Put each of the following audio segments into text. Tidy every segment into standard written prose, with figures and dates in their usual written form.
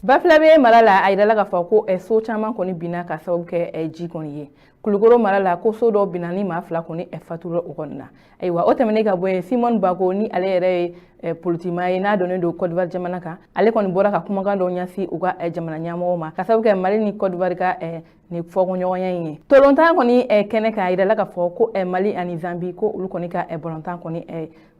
Bafilabe mara la, a yirala k'a fɔ ko so caman kɔni binna ka sababu kɛ ji kɔni ye. Kulukoro mara la, ko so dɔw binna ni maa 2 kɔni fatura o kɔni na. Ayiwa, o tɛmɛnen ka bɔ yen, Simone Gbagbo, ni ale yɛrɛ ye politimaa ye n'a dɔnnen don Côte d'Ivoire jamana kan, ale kɔni bɔra ka kumakan dɔw ɲɛsin u ka jamana ɲɛmɔgɔw ma ka sababu kɛ Mali ni Côte d'Ivoire ka ni fɔkɔɲɔgɔnya in ye. Tolontan kɔni kɛnɛ kan, a yirala k'a fɔ ko Mali ani Zambi, ko olu kɔni ka balontan kɔni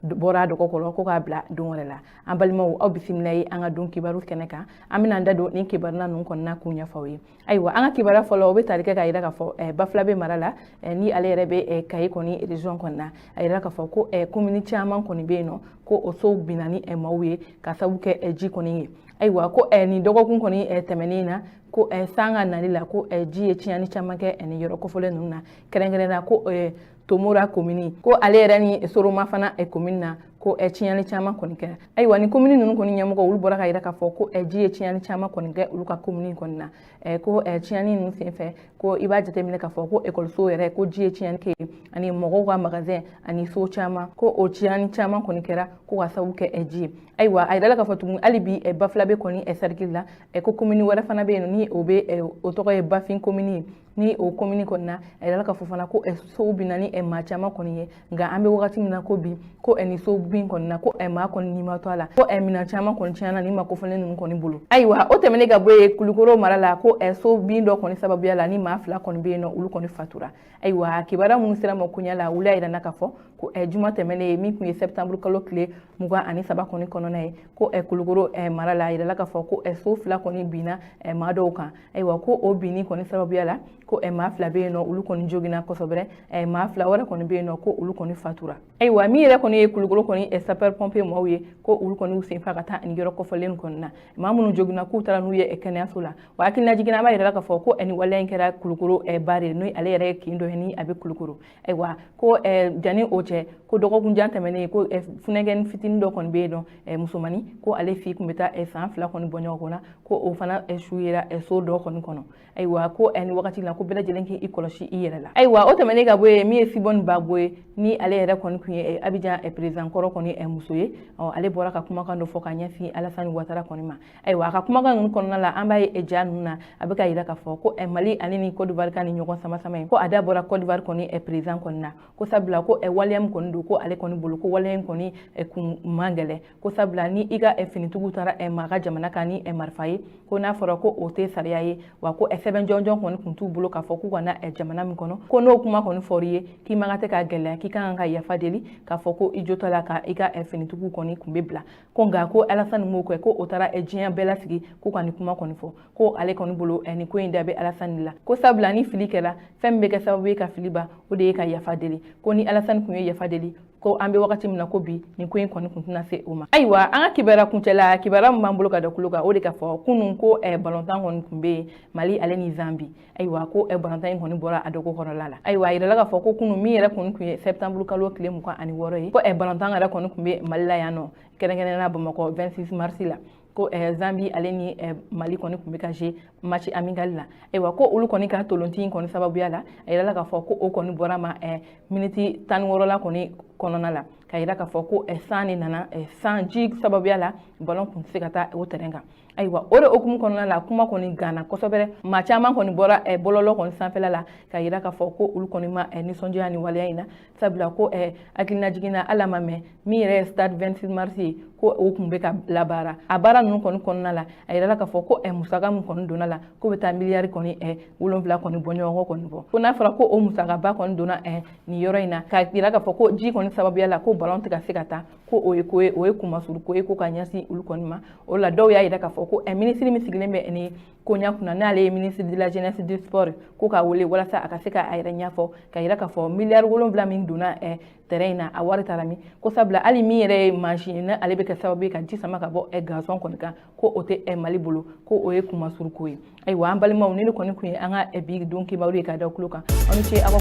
bɔra dɔgɔ kɔrɔ ko k'a bila don wɛrɛ la. An balimaw, aw bisimila ye an ka don kibaru kɛnɛ kan. An bɛna an da don nin kibaruya ninnu kɔnɔna k'u ɲɛfɔ aw ye. Ayiwa, an ka kibaruya fɔlɔ, o bɛ tali kɛ k'a yira k'a fɔ Bafilabe mara la, ni ale yɛrɛ bɛ Kayi kɔni région kɔnɔna, a yira k'a fɔ ko commune caman kɔni bɛ yen nɔ, ko o sow binna ni maaw ye ka sababu kɛ ji kɔni ye. Ayiwa, ko nin dɔgɔkun kɔni tɛmɛnen na, ko san ka nali la, ko ji ye tiɲɛni caman kɛ nin yɔrɔ kofɔlen ninnu na, kɛrɛnkɛrɛnnenya ko Tomora commune, ko ale yɛrɛ ni Soroma fana commune na, ko tiɲɛni caman kɔni kɛra. Ayiwa, ni commune ninnu kɔni ɲɛmɔgɔ, olu bɔra ka yira k'a fɔ ko ji ye tiɲɛni caman kɔni kɛ olu ka commune kɔni na. Ko tiɲɛni ninnu senfɛ, ko i b'a jateminɛ k'a fɔ ko ekɔliso yɛrɛ, ko ji ye tiɲɛni kɛ yen, ani mɔgɔw ka magasin ani so caman, ko o tiɲɛni caman kɔni kɛra ko ka sababu kɛ ji ye. Ayiwa, a yirala k'a fɔ tuguni hali bi Bafilabe kɔni cercle la, ko commune wɛrɛ fana bɛ yen, ni o bɛ o tɔgɔ ye Bafin commune ye. Ni o commune kɔni na, a yirala k'a fɔ fana ko sow binna ni maa caman kɔni ye. Nka an bɛ wagati min na ko bi, ko ni so bin kɔni na, ko maa kɔni ni ma to a la, ko minɛn caman kɔni tiɲɛna ni maa kofɔlen ninnu kɔni bolo. Ayiwa, o tɛmɛnen ka bɔ yen, Kulukoro mara la, ko so bin dɔ kɔni sababuya la, ni maa 2 kɔni bɛ yen nɔ, olu kɔni fatura. Ayiwa, kibaruya minnu sera ma koɲɛ la, olu y'a yira k'a fɔ ko juma tɛmɛnen ye, min tun ye septembre kalo tile 23 kɔni kɔnɔna ye, ko Kulukoro mara la, a yirala k'a fɔ ko so 2 kɔni binna maa dɔw kan. Ayiwa, ko o binni kɔni sababuya la, ko maa 2 bɛ yen nɔ, olu kɔni joginna kosɛbɛ, maa 2 wɛrɛ kɔni bɛ yen nɔ, ko olu kɔni fatura. Ayiwa, min yɛrɛ kɔni ye Kulukoro kɔni sapeur pompier maaw ye, ko olu kɔni y'u senfa ka taa nin yɔrɔ kɔfɔlen kɔni na. Maa minnu joginna, k'u taara n'u ye kɛnɛyaso la. Wa hakilina jiginna, an b'a yira k'a fɔ ko nin waleya in kɛra Kulukoro ba de, n'o ale yɛrɛ ye kin dɔ ye ni a bɛ Kulukoro. Ayiwa, ko janni o cɛ, ko dɔgɔkun jan tɛmɛnen, ko funɛgɛni fitinin dɔ kɔni bɛ yen nɔ, musomannin, ko ale fi tun bɛ taa san 2 kɔni bɔ ɲɔgɔn na, ko o fana su yera so dɔ kɔni kɔnɔ. Ayiwa, ko nin wagati la, ko bɛɛ lajɛlen k'i kɔlɔsi i yɛrɛ la. Ayiwa, o tɛmɛnen ka bɔ yen, min ye Simone Gbagbo ye, ni ale yɛrɛ kɔni tun ye Abidjan président kɔrɔ kɔni muso ye, ale bɔra ka kumakan dɔ fɔ ka ɲɛsin Alassane Ouattara kɔni ma. Ayiwa, a ka kumakan ninnu kɔnɔna la, an b'a ye ja ninnu na, a bɛ ka yira k'a fɔ ko Mali ale ni Côte d'Ivoire ka ni ɲɔgɔn sama sama ye, ko a da bɔra Côte d'Ivoire kɔni président kɔni na, ko sabula ko waleya min kɔni don, ko ale kɔni bolo, ko waleya in kɔni kun man gɛlɛn, ko sabula ni i ka finitigiw taara maa ka jamana kan ni marifa ye, ko n'a fɔra ko o tɛ sariya ye, wa ko sɛbɛn jɔnjɔn kɔni kun t'u bolo k'a fɔ k'u ka na jamana min kɔnɔ, ko n'o kuma kɔni fɔr'i ye k'i man ka tɛ ka gɛlɛya, k'i kan ka yafa deli k'a fɔ ko i jo t'a la ka i ka finitigiw kɔni kun bɛ bila. Ko nka ko Alassane m'o kɛ, ko o taara diɲɛ bɛɛ lasigi ko ka nin kuma kɔni fɔ, ko ale kɔni bolo, nin ko in da bɛ Alassane la, ko sabula ni fili kɛra, fɛn min bɛ kɛ sababu ye ka fili ban, o de ye ka yafa deli, ko ni Alassane kun ye yafa deli, ko an bɛ wagati min na ko bi, nin ko in kɔni kun tɛna se o ma. Ayiwa, an ka kibaruya kuncɛla, kibaruya min b'an bolo ka da kulo kan, o de ka fɔ kunun ko balontan kɔni tun bɛ yen, Mali ale ni Zambi. Ayiwa, ko balontan in kɔni bɔra a dɔgɔ kɔnɔla la. Ayiwa, a yirala k'a fɔ ko kunun, min yɛrɛ kɔni tun ye septembre kalo tile 26 ye, ko balontan yɛrɛ kɔni tun bɛ Mali la yan nɔ, kɛrɛnkɛrɛnnenya Bamakɔ 26 mars la, ko Zambi ale ni Mali kɔni tun bɛ ka jouer match amical la. Ayiwa, ko olu kɔni ka tolonti in kɔni sababuya la, a yirala k'a fɔ ko o kɔni bɔra ma miniti 16 la kɔni kɔnɔna la, ka yira k'a fɔ ko san de nana, san ji sababuya la, ballon kun tɛ se ka taa o terrain kan. Ayiwa, o de hukumu kɔnɔna la, kuma kɔni ganna kosɛbɛ, maa caman kɔni bɔra bɔlɔlɔ kɔni sanfɛla la ka yira k'a fɔ ko olu kɔni ma nisɔndiya ni waleya in na, sabula ko hakilina jiginna ala ma mɛn min yɛrɛ ye stade 26 mars ye, ko o kun bɛ ka labaara. A baara ninnu kɔni kɔnɔna la, a yirala k'a fɔ ko musaka min kɔni donna la, ko bɛ taa miliyari kɔni 7 kɔni bɔ ɲɔgɔn kɔni bɔ, ko n'a fɔra ko o musakaba kɔni donna nin yɔrɔ in na, ka yira k'a fɔ ko ji kɔni sababuya la, ko ballon tɛ ka se ka taa, ko o ye ko ye, o ye kunmasuru ko ye ko ka ɲɛsin olu kɔni ma. O la, dɔw y'a yira k'a fɔ ko minisiri min sigilen bɛ ni koɲa kunna, n'ale ye ministre de la Jeunesse, du Sport, ko k'a wele walasa a ka se ka a yɛrɛ ɲɛfɔ, ka yira k'a fɔ miliyari 7 min donna terrain in na, a wari taara min? Ko sabula hali min yɛrɛ ye mansin ye, n'ale bɛ kɛ sababu ye ka ji sama ka bɔ gazon kɔni kan, ko o tɛ Mali bolo, ko o ye kunmasuru ko ye. Ayiwa, an balimaw, ni ne kɔni kun ye an ka bi don kibaru ye ka da kulo kan. Aw ni ce aw.